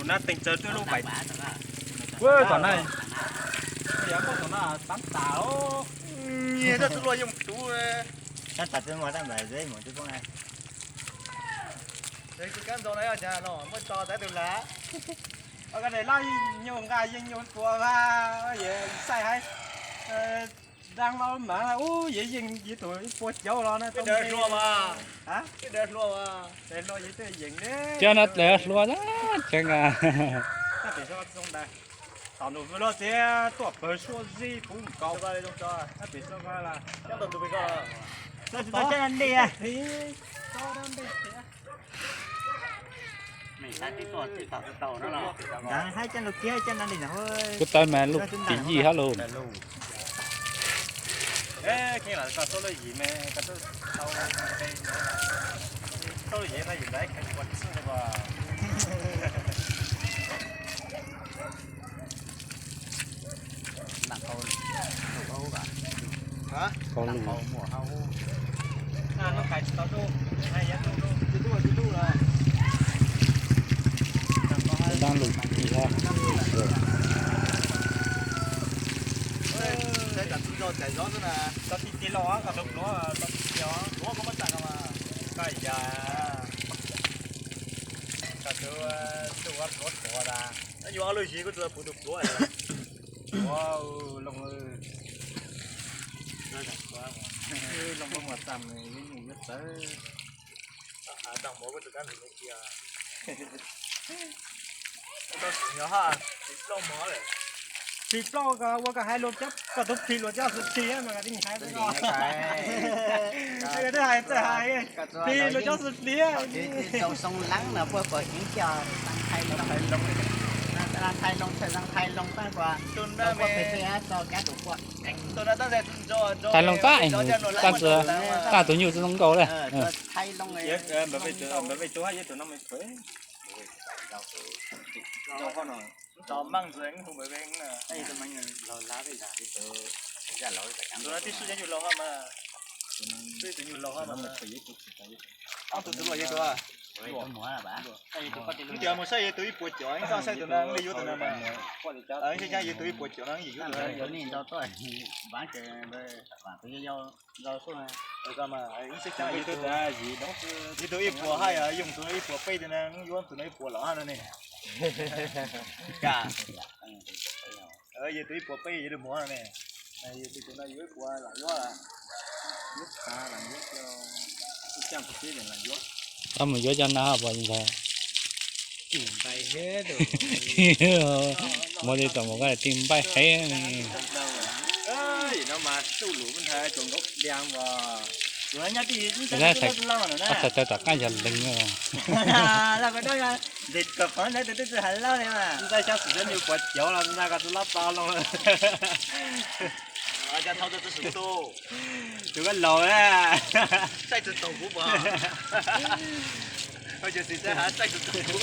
Na teem tsaws twb lub vais. Tom na, tom na tab tas os. Nyias tab tus luaj yeej mus tuv. Tab tas twb muaj tab npam zeb mus twb poob na. Kab ntxo na yog cas no muaj tso tab tus lav. Koj daim laj nyuag nqa yeej nyuag tua mas yog xaij haib. Dab los mas ub, yeej yeej ib tug ib puas cauv los na. Daim hluas mas, daim hluas mas, daim hluas yeej twb yeem ne. Cov no daim hluas tsev nqa. Tab pem sab txoo ntawd, tom num los tias tuaj pawg suab zib puv nkaus. Tab pem sab, sab tsis tau caj li. Kuv tawv mas lub tim yij hab lauj. Qau lug. Dab lug ci hab. Yuav lub zis kuj tsis tau puv tus pluav. Pluav, loo, loo muag xam yuav nyuj yuav txawv. Tsis plaub, ua koj hais lus cov koj tus phim luag cov xwb phim mas koj tib hais, koj twb hais txawj hais phim luag cov xwb phim. Tau xoo leeb no puag puas keev coj thais loo, thais loo txhawm leej thais loo pab puas, tau puag pem txhia tso kav tus puag. Thais loo tab, tab tus nyuj tsis zoo nkauj lawm. Tus no tib sub yog yug laug hab mas. Tus no yog tus, mus saib yog tus ib puas cawv, koj saib tus no li yuav tus no mas. Yog tus ib puas cawv no yuav tus no. Yog tus ib puas hab, yog tus no ib puas peb tus no yuav tus no ib puas los hab no ne. Yog tus ib puas peb yuav tus muag no ne. Yog tus no yuav ib puas los yuav, yuav xav los yuav, ib caj puas peb los yuav. Koj mus yuav cov no puas ntag. Muab li tom mus koj tig npaij heev. Txawv tom qab yog leeg. Ntxim kawg pov ntawd tus twb tsis hais lawm li mas. Ntxaij xyov xwm xyov nyuj puas cawv los ntag koj tus lab tau loo. Tus koj laus na. Saib tus taus kuv pom. Koj xyov xwm xyov saib tus taus kuv.